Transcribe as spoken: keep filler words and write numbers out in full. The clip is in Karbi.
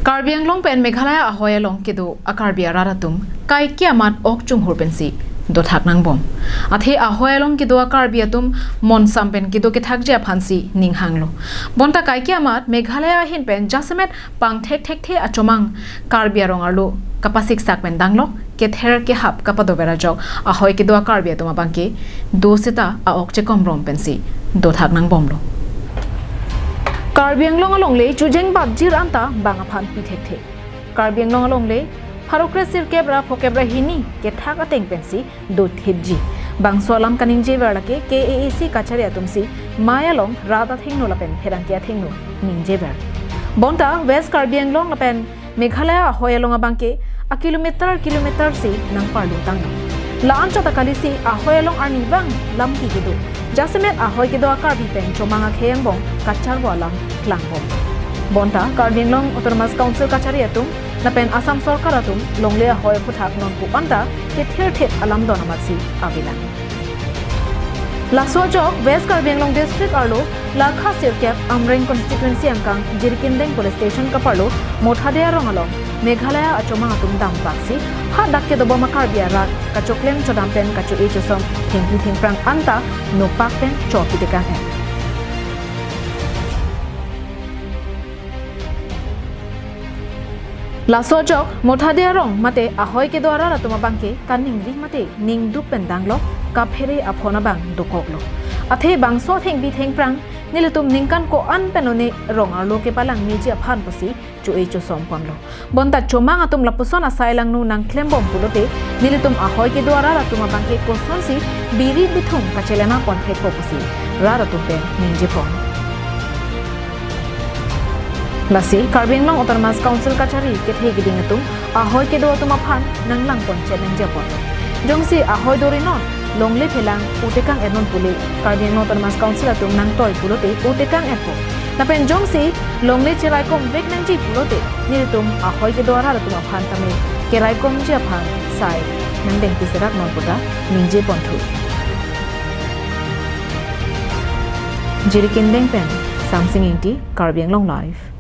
Karbi Anglong pen Meghalaya ahoi along kedo a-Karbi arat atum kaike amat ok chunghur pensi dothak nangbom. Athe ahoi along kedo a-Karbi atum monsam pen kedo kethakji aphansi ning hanglo. Bonta kaike amat Meghalaya ahin pen jasemet pangthek thekthe achomang Karbi arong arlo kapasiksak pen danglok kether kehap kapadover ajok ahoi kedo a-Karbi atum abangke do seta a-ok chekomrom pensi dothak nangbomlo. Karbi Anglong alongle chujeng bapjir anta bang aphan pi thekthe. Karbi Anglong alongle pharo kre sirkep ra phokep ra hini kethak ateng pensi dothipji. Bangso alam kaningjever lake K A A C kachari atumsi mei along rat athengno lapen pherangke athengno ningjever. Bonta West Karbi Anglong lapen Meghalaya ahoi along abangke a-kilometer kilometer si nangparlutanglo. La-anchot akalisi ahoi along arnivang lamki kedo. Jasemet ahoi kedo a-Karbi pen chomang akhei angbong kacharvo alam klangbom. Bonta Karbi Anglong Autonomous Council kachari atum lapen Assam Sorkar atum longle ahoi aphuthak nonpu anta kethirthip alam don amatsi avelang. Laso ajok West Karbi Anglong District arlo lakha sirkep Amreng Constituency angkang Jirikindeng Police Station kaparlo Mothade arong along Meghalaya achomang atum dampraksi hadak kedobom a-Karbi arat kachoklem chodam pen kacho-e chosom thengpi thengphrang anta nopak pen chopi tekang-et. Laso ajok Mothade arong mate ahoi kedo arat atum abangke kaningri mate ningduk pen danglok kaphere aphon abang dokoklo. Athe bangso thengpi thengphrang nelitum ningkan ko-an pen lone rong arlo kepalangmeji aphan pusi cho-e chosom ponlo. Bonta chomang atum lapuson asai langno nangklembom pulote nelitum ahoi kedo arat atum abangke kosonsi biri bithung kachelena pon thekpo pusi rat atum pen ningjepon. Lasi Karbi Anglong Autonomous Council kachari kethe keding atum ahoi kedo atum aphan nanglangpon chet nangjepon. Jongsi ahoi dorinon longle phelang otekang-et non pule Karbi Anglong Autonomous Council atum nangtoi pulote otekang-etpo. Lapen jongsi longle cheraikomvek nangji pulote nelitum ahoi kedo arat atum aphan tame keraikomji aphan sai nangdengpi serak non puta ningjeponthu. Jirikindeng pen Samsing Ingti, Karbi Anglong Live.